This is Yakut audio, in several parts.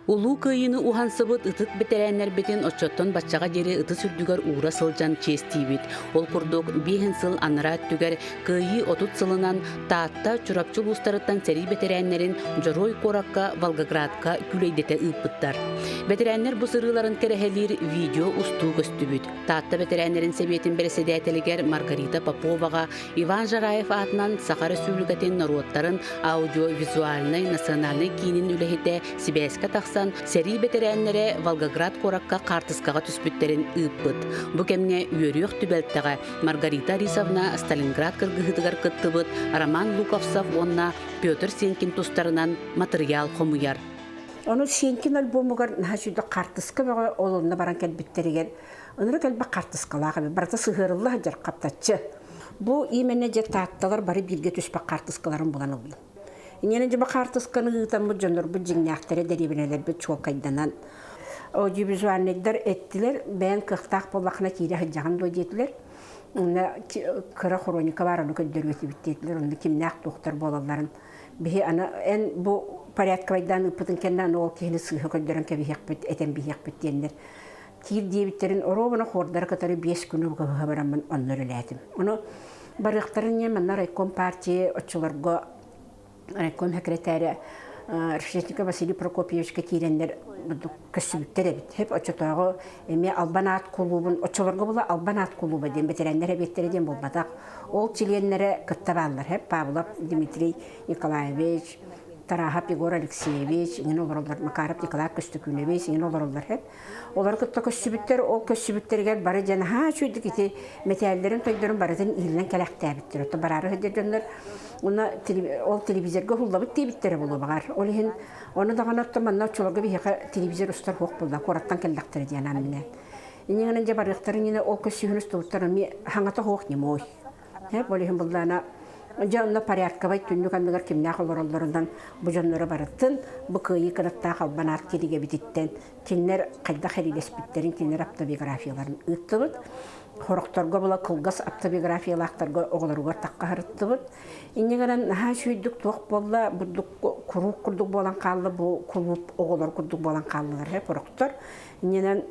Улуу Кыайыыны уһансыбыт ытык бэтэрээннэрбитин оччоттон баччаҕа диэри ытыс үрдүгэр уура сылдьан чиэстиибит. Ол курдук, биэһин сыл анараа өттүгэр Кыайыы 30 сылынан Таатта, Чурапчы улуустарыттан сэрии бэтэрээннэрин Дьоруой куоракка Волгоградка күүлэйдэтэ ыыппыттар. Бэтэрээннэр бу сырыыларын кэрэһэлиир видео устуу көстүбүт. Таатта бэтэрээннэрин сэбиэтин бэрэссэдээтэлигэр Маргарита Поповаҕа Иван Жараев аатынан Саха Өрөспүүбүлүкэтин норуоттарын аудиовизуальнай национальнай киинин үлэһитэ сибээскэ тахсан, сэрии бэтэрээннэрэ Волгоград куоракка хаартыскаҕа түспүттэрин ыыппыт. Бу кэмҥэ үөрүөх түбэлтэҕэ Маргарита Арисовна Сталинград кыргыһыытыгар кыттыбыт Роман Луковцев уонна Петр Сенкин тустарынан матырыйаал хомуйар. Ону Сенкин альбомугар наһаа сүдү хаартыска бөҕө ол онно баран кэлбиттэригэр ынырык элбэх хаартыскалаах эбит. Барыта сыһыарылла сылдьар хаптаччы. Бу именно дьэ таатталар бары бииргэ түспэх хаартыскаларын булан ыллым. Инньэ дьэ бу хаартысканы ыытаммыт дьоннорбут дьиҥнээхтэрэ дэриэбинэлэрбит чуолкайданан аудиовизуальнайдар эттилэр, бэйэҥ кыахтаах буоллаххына киирэ сылдьаҕын дуо диэтилэр. Онно кыра хроника баар ону көрдөрүө этибит диэтилэр. Онно кимнээх туохтар буолалларын биһи аны эн бу порядковайдаан ыыппытын кэннэ аны ол киһини сыыһа көрдөрөн кэбиһиэхпит, этэн биһиэхпит диэннэр киир диэбиттэрин оруобуна хуордары кытары 5 күнү быһа бараммын онно үлэлээтим. Ону барыахтарын не манна райком партия оччолорго райком секретаря Решетников Василий Прокопьевичка киирэннэр көссүбүттэр эбит. Хеп оччотооҕу эмиэ Албан аат кулуубун оччолорго була Албан аат кулууба диэн бэтэрээннэр эбиэттэрэ диэн буолбатах. Ол чилиэннэрэ кытта бааллар. Хеп Павлов Дмитрий Николаевич, Тараһап Егор Алексеевич, иҥин олороллор Макаров Николай Көстөкүүнэбич, иҥин олороллор хеп. Олору кытта көссүбүттэр, ол көссүбүттэригэр бары дьэн аһаа үчүгүйдүк ити мэтээллэрин тойдорун барытын иһиллэн кэлэхтээбиттэр. Оттон бараары сылдьар дьоннор уонна ол телевизорга уһуллабыт диэбиттэрэ буолуо баҕар. Ол иһин ону даҕаны оттон манна оччолорго биһиэхэ телевизор устар суох буолла, куораттан кэллэхтэрэ диэн аамминэ. Инньэ гынан дьэ барыахтарын иннинэ ол көссүүһүн устубуттар эмиэ хаҥата суох немой. Ол иһин буллаана дьэ онно порядковай түннүк анныгар кимнээх олороллорунан бу дьоннору барытын бу кыайыы кынаттаах албан аат кинигэбититтэн кинилэр хайдах эриилэспиттэрин кинилэр автобиографияларын ыыттыбыт. Хорохторго була кылгас автобиографиялаахтарга оҕолоругар таккаһарыттыбыт. Инньэ гынан наһаа үчүгэйдик туох буолла, бурдук куруук курдук буолан хаалла бу кулууп оҕолор курдук буолан хааллылар ээ хорохтор. Инньэнэн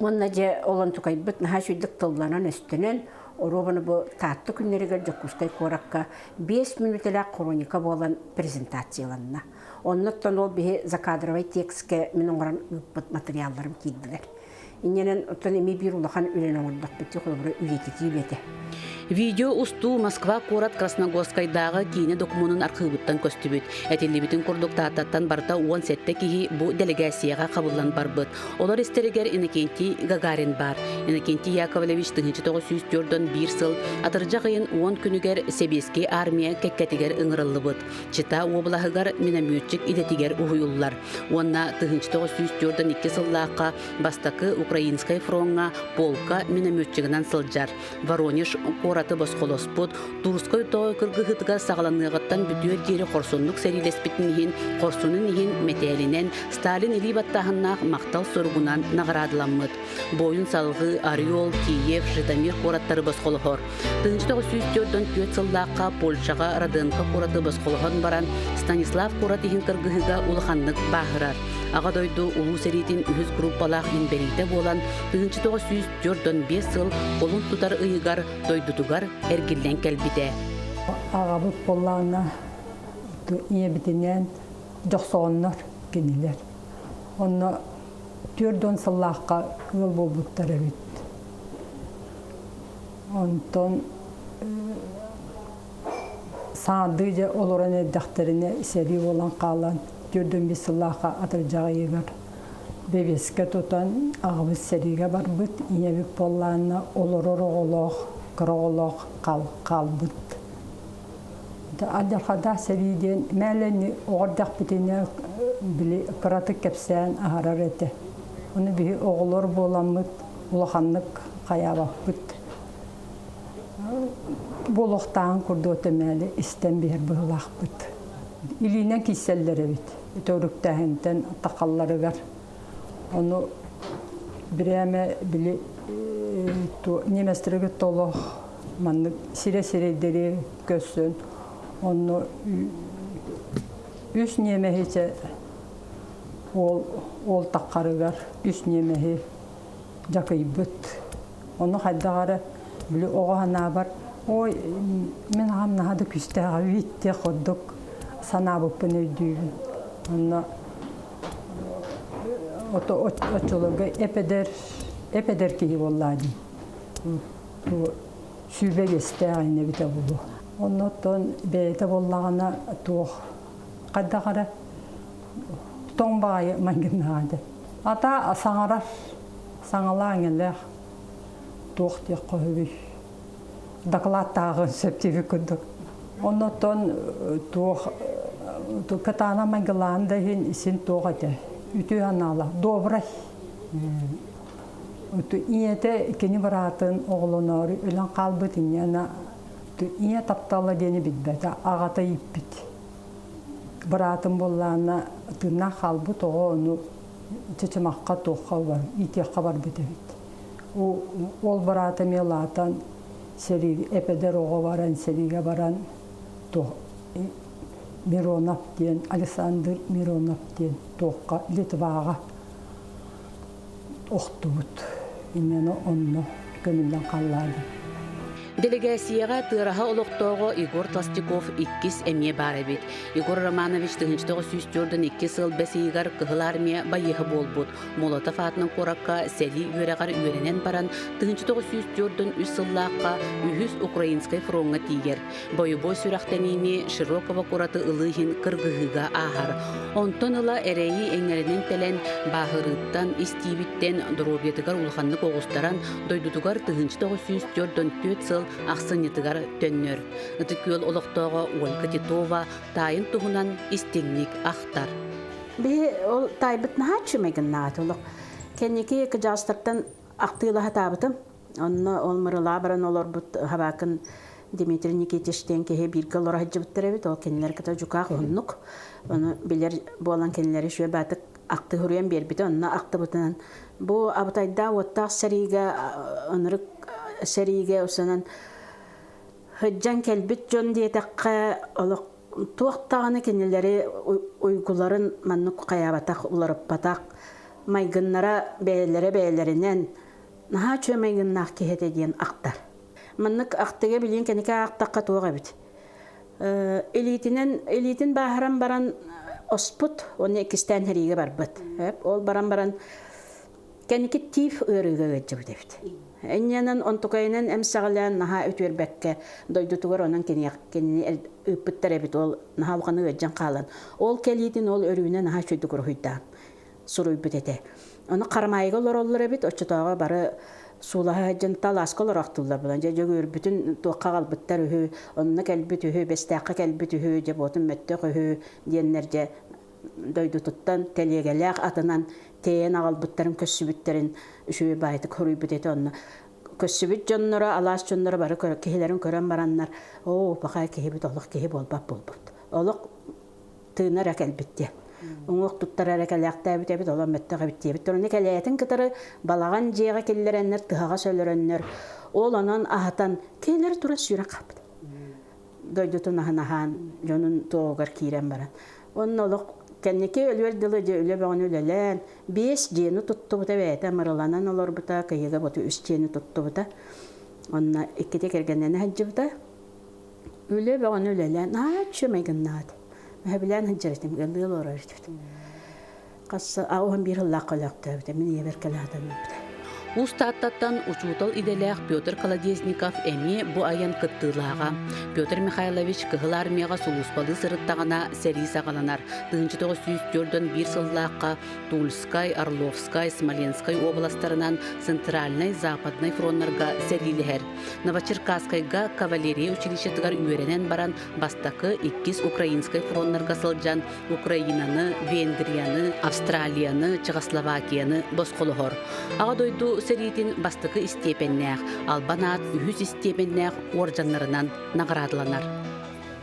Уонна дьэ ол онтукайбыт наһаа үчүгдүк тылланан-өстөнөн, оруобуна бу Таатта күннэригэр Дьокуускай куоракка 5 мүнүүтэлээх хроника буолан презентацияланна. Оннуттан ол биһи закадровай текскэ мин оҥорон ыыппыт матырыйаалларым киирдилэр. Инньэнэн оттон эмиэ биир улахан үлэни оҥордохпут холобура үйэтитии үлэтэ. Видео устуу Москва куорат Красногорскайдааҕы киинэ докумуонун архыыбыттан көстүбүт. Этиллибитин курдук Тааттаттан барыта 17 киһи бу дэлэгээссийэҕэ хабыллан барбыт. Олор истэригэр Иннокентий Гагарин баар. Иннокентий Яковлевич 1941 сыл атырдьах ыйын 10 күнүгэр Сэбиэскэй армия кэккэтигэр ыҥырыллыбыт. Чита уобалаһыгар минометчик идэтигэр уһуйуллар. Уонна 1942 сыллаахха бастакы Украинскай фроҥҥа полка минометчигынан сылдьар. Воронеж куораты босхолоспут, Турскай тоҕой кыргыһыытыгар саҕаланыаҕыттан бүтүөр диэри хорсуннук сэриилэспитин иһин, хорсунун иһин мэтээлинэн Сталин илии баттааһыннаах махтал суругунан наҕараадаламмыт. Буойун салҕыы Орел, Киев, Житомир куораттары босхолоһор. 1944 сыллаахха Польшаҕа Роденко куораты босхолоһон баран Станислав куорат иһин кыргыһыыга улаханнык бааһырар. Аҕа дойду Улуу сэриитин үһүс группалаах инбэлиитэ буолан 1945 сыл кулун тутар ыйыгар дойдутугар эргиллэн кэлбитэ. Аҕабыт буоллаҕына ийэбитинээн дьохсоҕоннор кинилэр. Онно 40 сыллаахха ыал буолбуттар эбит. Онтон саҥардыы дьэ олорон эрдэхтэринэ сэрии буолан хаалан 45 сыллаахха атырдьах ыйыгар бэбиэскэ тутан аҕабыт сэриигэ барбыт, ийэбит буоллаҕына олорор оҕолоох, кыра оҕолоох хаалбыт. Алдьархайдаах сэрии диэн мээлэни оҕо эрдэхпитинэ били кыратык кэпсээн аһарар этэ. Ону биһи оҕолор буоламмыт улаханнык хайаабаппыт. Буолуохтааҕын курдук өтө истэн биһэр быһыылаахпыт. Илиинэн киирсэллэр эбит. Өтөрүктээһинтэн тахалларыгар. Ону бирээмэ били немецтерге толох маннык сирэ-сирэйдэри көрсөн онно үс немеһичэ Ол ол таххарыгар үс ньиэмэһи дьакыйбыт. Ону хайдах эрэ били оҕо санаабар ой мин аҕам наһаа да күүстээх эбит диэх курдук санаабыппын өйдүүбүн. Онно оччолорго эп-эдэр эп-эдэр киһи буоллаа дии. Сүүбэ биэстээх иннэ эбитэ буолуо. Оннуттан бэйэтэ буоллаҕына туох хайдах эрэ тоҥ баҕайы майгыннаах этэ. Ата саҥарар, саҥалаан элэх туох диэххэ үһүбүй дакылааттааҕын сөп диэбит курдук. Оннуттан туох кытаана майгылаан да иһин исин туох этэ үтүө санаалаах добрай Ийэтэ кини быраатын оҕолоноору өлөн хаалбыт инньэ ийэ таптала диэни билбэтэ, аҕата ииппит. Быраатым буоллаҕына тыыннаах хаалбыт оҕо ону чычымахха туохха бар, иитиэххэ барбыт эбит. Ол быраата эмиэ улаатан сэрии эпэдэр оҕо баран сэриигэ баран туох Миронов диэн Александр Миронов диэн туохха Литваҕа охтубут. Инньэни онно көмүллэн халлаады. Дэлэгээссийэҕэ Тыараһа олохтооҕо Егор Толстяков иккис эмиэ баар эбит. Егор Романович 1942 сыл бэс ыйыгар Кыһыл Армия байыаһа буолбут. Молотов аатынан куоракка сэрии үөрэҕэр үөрэнэн баран 1943 сыллаахха үһүс Украинскай фроҥҥа тиийэр. Бойобуой сүрэхтэниини Широкова куораты ылыы иһин кыргыһыыга ааһар. Онтон ыла эрэйи эҥэринэн тэлэн, бааһырыыттан, ис тиибиттэн доруобуйатыгар улаханнык оҕустаран, дойдутугар 1944 сыл ахсынньытыгар төннөр. Ытык Күөл олохтооҕо Ольга Титова таайын туһунан истиҥник ахтар. Биһи ол таайбыт наһаа үчүгэй олох. Кэнники кыдьаастартан ахтыылаһатаабытым. Онно ол Мырылаа баран олорбут Хабаакын Дмитрий Никитич диэн киһи бииргэ олоро сылдьыбыттар эбит. Ол кинилэр кытта дьукаах уһуннук. Ону билэр буолан кинилэри үчүгэй баатык акты суруйан биэрбитэ. Онно актыбытынан бу абытайдаах уоттаах сэриигэ ынырык сэриигэ усанан сылдьан кэлбит дьон диэтэххэ олох туох даҕаны кинилэри уйгуларын маннык хайаабатах уларыппатах майгыннара бэйэлэрэ бэйэлэринэн наһаа үчүгэй майгыннаах киһи этэ диэн ахтар. Маннык ахтыга билигин кэнники аахтахха туох эбит. Илиитинэн илиитин бааһыран баран оспут уонна иккистээн сэриигэ барбыт. Ол баран баран кэнники тиф ыарыыга ыалдьыбыт эбит. Инньэнэн онтукайынан эмсэҕэлээн наһаа үтүөрбэккэ дойдутугар онон кинини ыыппыттар эбит ол наһаа улаханы ыалдьан хаалан. Ол кэлиитин ол өрүүнэ наһаа үчүгэйдик уруһуйдаан суруйбут этэ. Ону Харамаайыга олороллор эбит, оччотооҕу бары суулаһа сылдьан талааска олороохтууллар булан. Дьэ Дьөгүөрбүтүн туохха аҕалбыттар үһү, онно кэлбит үһү, Бэстээххэ кэлбит үһү, дьэ буотун мөттөх үһү диэннэр дьэ дойдутуттан тэлиэгэлээх атынан тэйэн аҕалбыттарын көрсүбүттэрин үчүгэй баайтык хоруйбут этэ онно. Көрсүбүт дьонноро, алаас дьонноро бары киһилэрин көрөн бараннар, оо, пахай киһибит олох киһи буолбат буолбут. Олох тыына эрэ кэлбит диэн. Уҥуох туттара эрэ кэлээхтээбит эбит, олон мөттөх эбит диэбит. Ону кэлээтин кытары балаҕан дьиэҕэ киллэрэннэр, тыһаҕас өлөрөннөр, ол онон аһатан, кинилэр тура сүүрэн хаалбыт. Дойдутун аһын аһаан, дьонун туоҕугар киирэн баран. Онно олох кэнники өлүөр дылы дьэ үлэ бөҕөнү үлэлээн, биэс дьиэни туттубута бэйэтэ мырыланан олорбута, кыйыга боту үс дьиэни туттубута. Онно иккитэ кэргэннэнэ сылдьыбыта. Үлэ бөҕөнү үлэлээн, наһаа үчүгэй майгыннаат. Сөбүлээн сылдьар этим, ыаллыы олорор этибит. Хас 11 сыллаахха өлөөхтөөбүтэ, мин ийэбэр кэлэ сатан өлбүтэ. Уус Тааттаттан учуутал идэлээх Петр Колодезников эмиэ бу айан кыттыылааҕа. Петр Михайлович Кыһыл Армияҕа сулууспалыы сырыттаҕына сэрии саҕаланар. 1941 сыллаахха Тульскай, Орловскай, Смоленскай уобаластарынан Центральнай, Западнай фроннарга сэриилэһэр. Новочеркасскайга кавалерия училищетыгар үөрэнэн баран бастакы, иккис Украинскай фроннарга сылдьан Украинаны, Венгрияны, Австралияны, Чехословакияны босхолоһор. Аҕа дойду сэриитин бастакы истиэпэннээх, албан аат үһүс истиэпэннээх уордьаннарынан наҕараадаланар.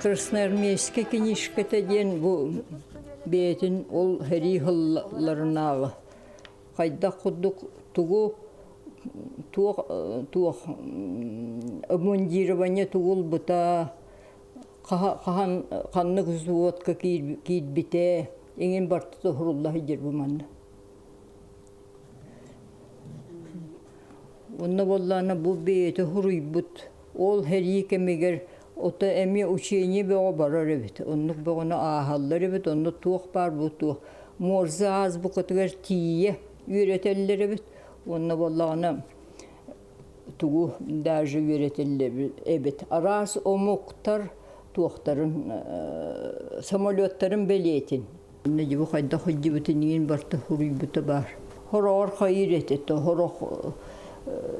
Красноармейскай книжката диэн бу бэйэтин ол сэрии сылларынааҕы хайдах курдук тугу туох туох обмундирование тугу ылбыта хаһан ханнык взводка киирбитэ. Иҥин барыта уһурулла сылдьар бу манна. Онно буоллаҕына бу бэйэтэ суруйбут ол сэрии кэмигэр ото эмиэ учение бөҕө барар эбит. Оннук бөҕөнү ааһаллар эбит, онно туох баар бу туох Морзе азбукатыгар тиийэ үөрэтэллэр эбит. Уонна буоллаҕына тугу даже үөрэтэллэр эбит. Араас омуктар туохтарын самолеттарын бэлиэтин. Онно дьэ бу хайдах сылдьыбытын иин барыта суруйбута баар. Хороҕор хайыыр этэ, хорох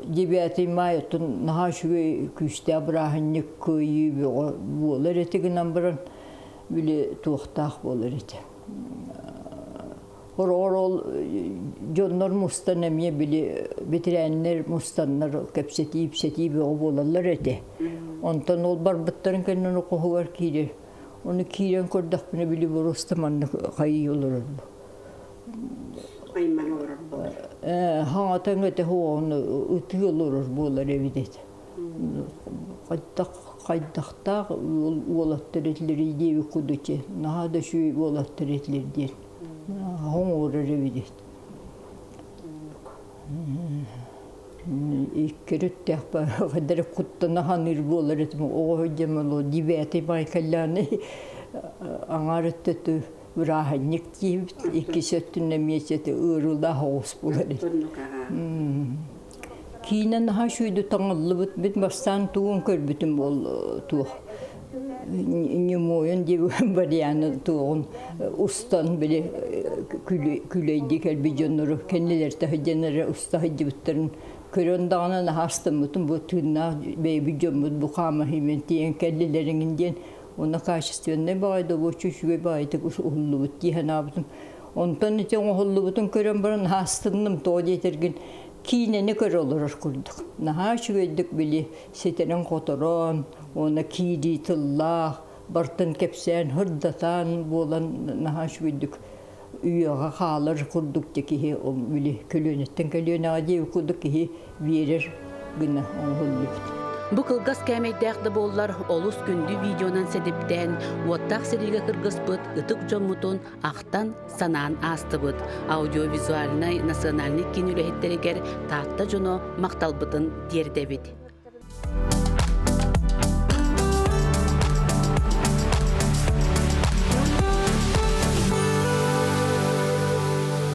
девятый май оттон наһаа үчүгэй күүстээх бырааһынньык кыайыы бөҕө буолар этэ гынан баран били туохтаах буолар этэ. Хороҕор ол дьоннор мустан эмиэ били бэтэрээннэр мустаннар кэпсэтии-ипсэтии бөҕө буолаллар этэ. Онтон ол барбыттарын кэннэ хоһугар киирэр. Ону киирэн көрдөхпүнэ били боруоста маннык хайыы олорор бу. Айман олорор буолар. Ээ, хаҥатан этэ ону ытыы олорор буолар эбит этэ. Хайдах хайдахтаах уолаттар этилэрий диэбит кудучи наһаа да үчүгэй уолаттар этилэр диэн хоҥуорар эбит. Икки өрүттээх хайдары куттана саныыр буолар этим оҕо сылдьан девятый май кэллэҕинэ аҥаар өттө бырааһынньык диэбит иккис өттүнэн эмиэ ыарыылаах оҕус буолар этим. Киинэ наһаа үчүгэйдик таҥыллыбыт мин бастаан тугун көрбүтүм ол туох ньумуойун диэбит варианы туоҕун устан били күлэйдии кэлбит дьоннору кэннилэртэ сылдьан эрэ уста сылдьыбыттарын көрөн даҕаны наһаа астыммытым бу тыыннаах бэйэбит дьоммут бу хаама иһимэн тиийэн кэллилэриҥин диэн уонна качественнай баҕайы добуоччу үчүгэй баҕайытык уһуллубут дии санаабытым. Онтон ити оҥоһуллубутун көрөн баран наһаа астынным тоҕо диэтэргин киинэни көрө олорор курдук. Наһаа үчүгэйдик били ситэрэн-хоторон уонна киирии тыллаах, бартын кэпсээн, сырдатан буолан наһаа үчүгэйдик үйэҕэ хаалар курдук дьэ киһи били көлүөнэттэн көлүөнэҕэ диэбит курдук киһи биэрэр гына оҥоһуллубут. Бу кылгас кээмэйдээх да буоллар, олус күндү видеонан сэдиптээн, уоттаах сэриигэ кыргыспыт ытык дьоммутун ахтан, санаан аастыбыт. Аудиовизуальнай национальнай киин үлэһиттэригэр Таатта дьоно махталбытын тиэрдэбит.